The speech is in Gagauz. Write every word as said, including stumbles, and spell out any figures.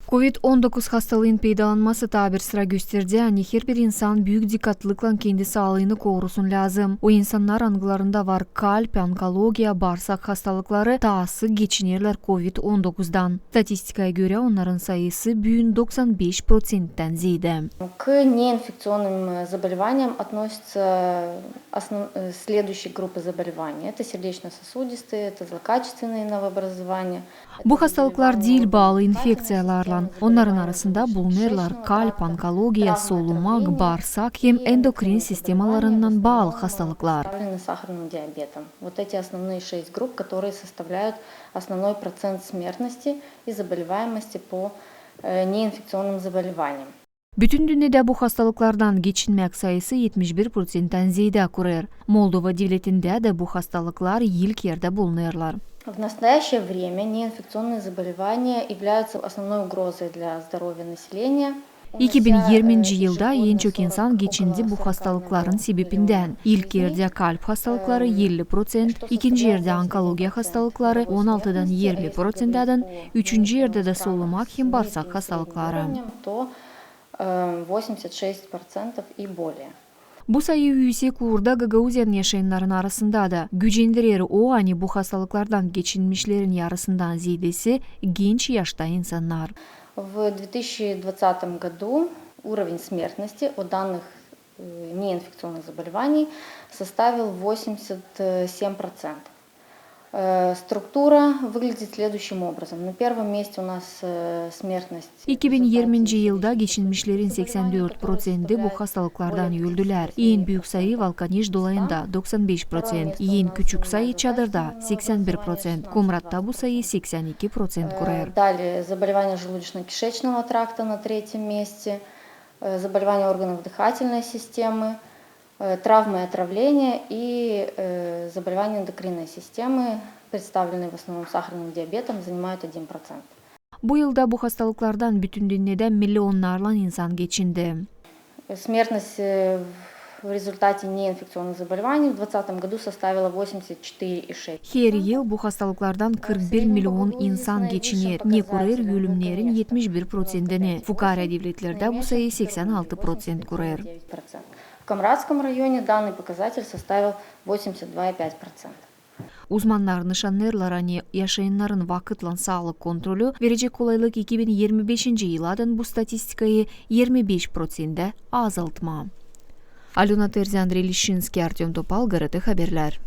Kovid on dokuz hastalıın peydalanması taa bir sıra gösterdä, ani herbir insan büük dikkatlıklan kendi saalıını korusun lääzım. O insannar, angılarında var kalp, onkologiya, baarsak hastalıkları, taa sık geçinerlär kovid on dokuzdan. Statistikaya görä, onnarın sayısı büün doksan beş proţenttän zeedä. К неинфекционным, э, заболеваниям относятся основ-, э, следующие группы заболеваний. Это сердечно-сосудистые, это злокачественные новообразования. Bu hastalıklar diil baalı infekţiyalarlan. Onnarın arasında bulunêrlar kalp, onkologiya, solumak, baarsak hem endokrin sistemalarınnan baalı hastalıklar. Представлены сахарным диабетом. Вот эти основные шесть групп, которые составляют основной процент смертности и заболеваемости по, э, неинфекционным заболеваниям. Bütün dünnedä bu hastalıklardan geçinmäk sayısı etmiş bir proţenttän zeedä kurêr. Moldova devletindä dä bu hastalıklar ilk erdä bulunêrlar. В настоящее время неинфекционные заболевания являются основной угрозой для здоровья населения. İki bin irminci yılda en çok insan geçindi bu hastalıkların sebebindän. İlk erdä kalp hastalıkları, elli proţent, ikinci erdä onkologiya hastalıkları, on altıdan irmi proţentädän, üçüncü erdä dä solumak hem baarsak hastalıkları. То, э, восемьдесят шесть процентов и более. Bu sayı üüsek uurda Gagauziyanın yaşayannarın arasında da. Gücendirer o, ani bu hastalıklardan geçinmişlerin yarısından zeedesi genç yaşta insannar. В две тысячи двадцатом году уровень смертности от данных, э, неинфекционных заболеваний составил восемьдесят семь процентов. Э, структура выглядит следующим образом. На первом месте у нас, э, смертность İki bin irminci yılda geçinmişlerin seksän dört proţenti bu hastalıklardan öldülär. En büük sayı Valkaneş dolayında, doksan beş proţent. En küçük sayı Çadırda, seksän bir proţent. Komratta bu sayı seksän iki proţent kurêr. Э, далее заболевания желудочно-кишечного тракта на третьем месте, э, заболевания органов дыхательной системы, э, травмы и отравления и, э, заболевания эндокринной системы, представленные в основном сахарным диабетом, занимают один процент. Bu yılda bu hastalıklardan bütün dünnedä milyonnarlan insan geçindi. Смертность, э, в результате неинфекционных заболеваний в двадцатом году составила восемьдесят четыре и шесть. Her yıl bu hastalıklardan kırk bir milyon insan geçiner, ne kurêr ölümnerin etmiş bir proţentini. Fukaarä devletlerdä bu sayı seksän altı proţent kurêr. В Камрадском районе данный показатель составил восемьдесят два и пять процента. Uzmannar nışannêêrlar, ani yaşayannarın vakıtlan saalık kontrolü verecek kolaylık iki bin irmi beşinci yıladan bu statistikayı irmi beş proţentä azaltmaa. Alöna Terzi, Andrey Lişinskiy, Artёm Topal, GRT Haberlär.